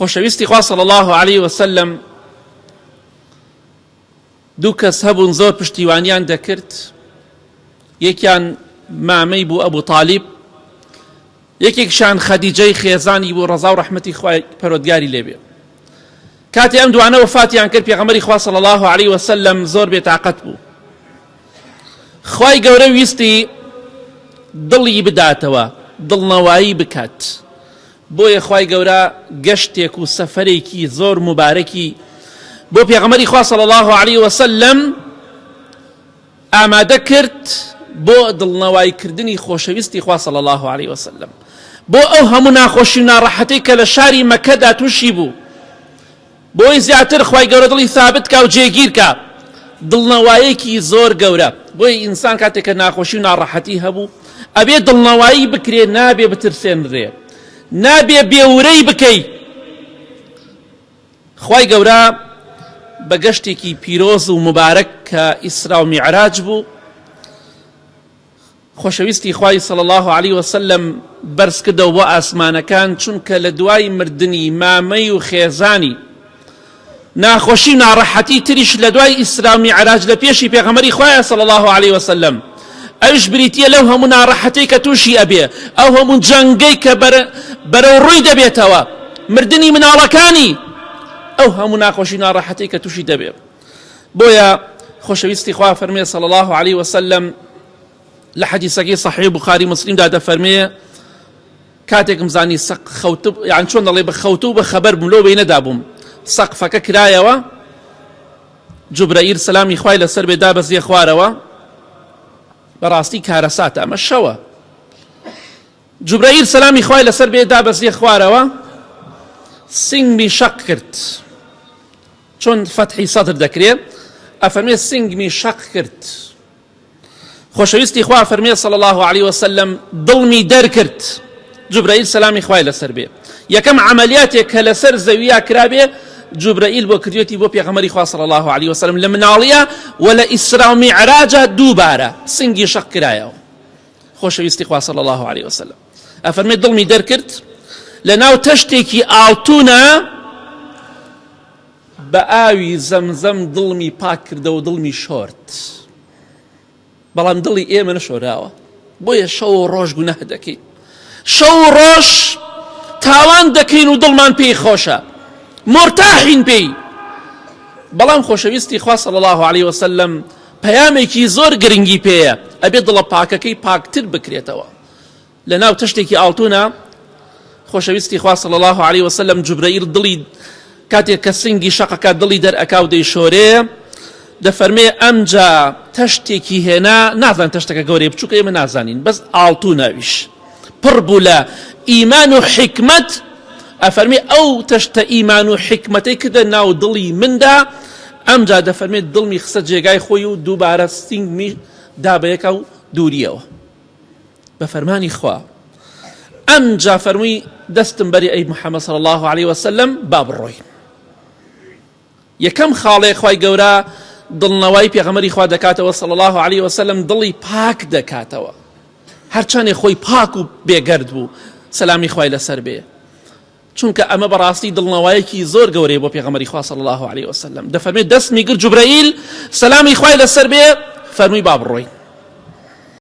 خۆشەویستی خوا صلی اللە علیه وسلم دوو کەس هەبوون زۆر پشتیوانیان دەکرد یەکیان مامەی بوو ئەبوو تالیب یەکێکشان خەدیجەی خێزانی بوو ڕەزا و ڕەحمەتی خوای پەرۆدگاری لێبێ کاتێ ئەم دوانە وەفاتیان کرد پێغەمبەری خوا صلی الله علیه وسلم زۆر بێتاقەت بوو خوای گەورە ویستی دڵی بداتەوە دڵنەوایی بکات بۆیە خوای گەورە گەشتێک و سەفەرێکی زۆر موبارەکی بۆ پێغەمبەری خوا صلی اللە علیه وسلم ئامادە کرد بۆ دڵنەوایی کردنی خۆشەویستی خوا صلی اللە علیه وسلم بۆ ئەو هەموو ناخۆشی و ناڕەحەتی کە لە شاری مەکەدا تووشی بوو بۆی زیاتر خوای گەورە دڵی ثابت کا و جێگیر کا دڵنەوایەکی زۆر گەورە بۆیە ئینسان کاتێک کە ناخۆشی و ناڕەحەتی هەبوو ئەبێ دڵنەوایی بکرێ نابێ بترسێنرێ نابێ بێورەی بکەی خوای گەورە بە گەشتێکی پیرۆز و مبارەک کە ئیسرا و میعراج بوو خۆشەویستی خوای صلی اللە علیە وسلم بەرز کردەوە بۆ ئاسمانەکان چونکە لە دوای مردنی مامەی و خێزانی ناخۆشی و ناڕەحەتی تریش لە دوای ئیسرا و میعراج لە پێشی پێغەمبەری خوایە صلی اللە علیه وسلم ئەوش بریتیە لەو هەموو ناڕەحەتی کە تووشی ئەبێ ئەو هەموو جەنگەی کە بەرەو ڕووی دەبێتەوە مردنی مناڵەکانی ئەو هەموو ناخۆشی ناڕەحەتی کە تووشی دەبێ بۆیە خۆشەویستی خوا فەرمێ صلی الله علیه وسلم لە حەدیسەکەی صحیح بخاری مسلمدا دەفەرمێ کاتێکم زانی سەق خەوت یان چۆن دەڵێ بە خەوت و بە خەبەر بووم لەو بینەدا بووم سەقفەکە کرایەوە جوبرەئیل سەلامی خوای لەسەر بێ دابەزیە خوارەوە بەڕاستی کارەساتە ئەمە شەوە جوبرەئیل سەلامی خوای لەسەر بێ دابەزیە خوارەوە سنگمی شەق کرد چۆن فەتحی سەدر دەکرێ ئەفەرمێ سنگمی شەق کرد خۆشەویستی خوا فەرمێ صلی الله علیه وسلم دڵمی دەرکرد جوبرائیل سەلامی خوای لەسەر بێ یەکەم عملیاتێک کە لەسەر زەویا کرابێ جوبرائیل بۆ کردێتی بۆ پێغەمبەری خوا صلی الله علیه وسلم لە مناڵیە و لە ئیسرا و میعراجا دووبارە سنگی شەق کرایەوە خۆشەویستی خوا صلی الله علیه وسلم ئەفەرمێ دڵمی دەرکرد لە ناو تەشتێکی ئاڵتونە بە ئاوی زەمزەم دڵمی پاک کردەوە دڵمی شۆرد بەڵام دڵی ئێمە نەشۆراوە بۆیە شەو و ڕۆژ گوناه دەکەین شەو و ڕۆژ تاوان دەکەین و دڵمان پێی خۆشە مۆرتاحین پێی بەڵام خۆشەویستی خوا صلی الله علیه وسلم پەیامێکی زۆر گرنگی پێیە ئەبێ دڵە پاکەکەی پاکتر بکرێتەوە لە ناو تەشتێکی ئاڵتونە خۆشەویستی خوا صلی الله علیه وسلم جوبرەئیل دڵی کاتێک کە سنگی شەقەکە دڵی دەرئەکا و دەیشۆرێ دەفەرمێ ئەمجا تەشتێکی هێنا نازان تەشتەکە گەورەی بچووکە ئێمە نازانین بەس ئاڵتو ناویش پڕ بوو لە ئیمان و حیکمەت ئەفەرمی ئەو تەشتە ئیمان و حیکمەتەی کردە ناو دڵی مندا ئەمجا دەفەرمێت دڵمی خستە جێگای خۆی و دووبارە سنگمی دا بەیەکا و دووریەوە بە فەرمانی خوا ئەمجا فەرمووی دەستم بەری ئەی محەممەد صلی الله علیه وسلم با بڕۆین یەکەم خاڵێ خوای گەورە دڵنەوای پێغەمبەری خوا دەکاتەوە صلی الله علیه وسلم دڵی پاک دەکاتەوە هەرچەندێ خۆی پاک و بێگەرد بوو سەلامی خوای لەسەر بێ چونکە ئەمە بەڕاستی دڵنەوایەکی زۆر گەورەیە بۆ پێغەمبەری خوا صلی الله علیه وسلم دەفەرمێ دەستمی گرت جوبرەئیل سەلامی خوای لەسەر بێ فەرمووی با بڕۆین.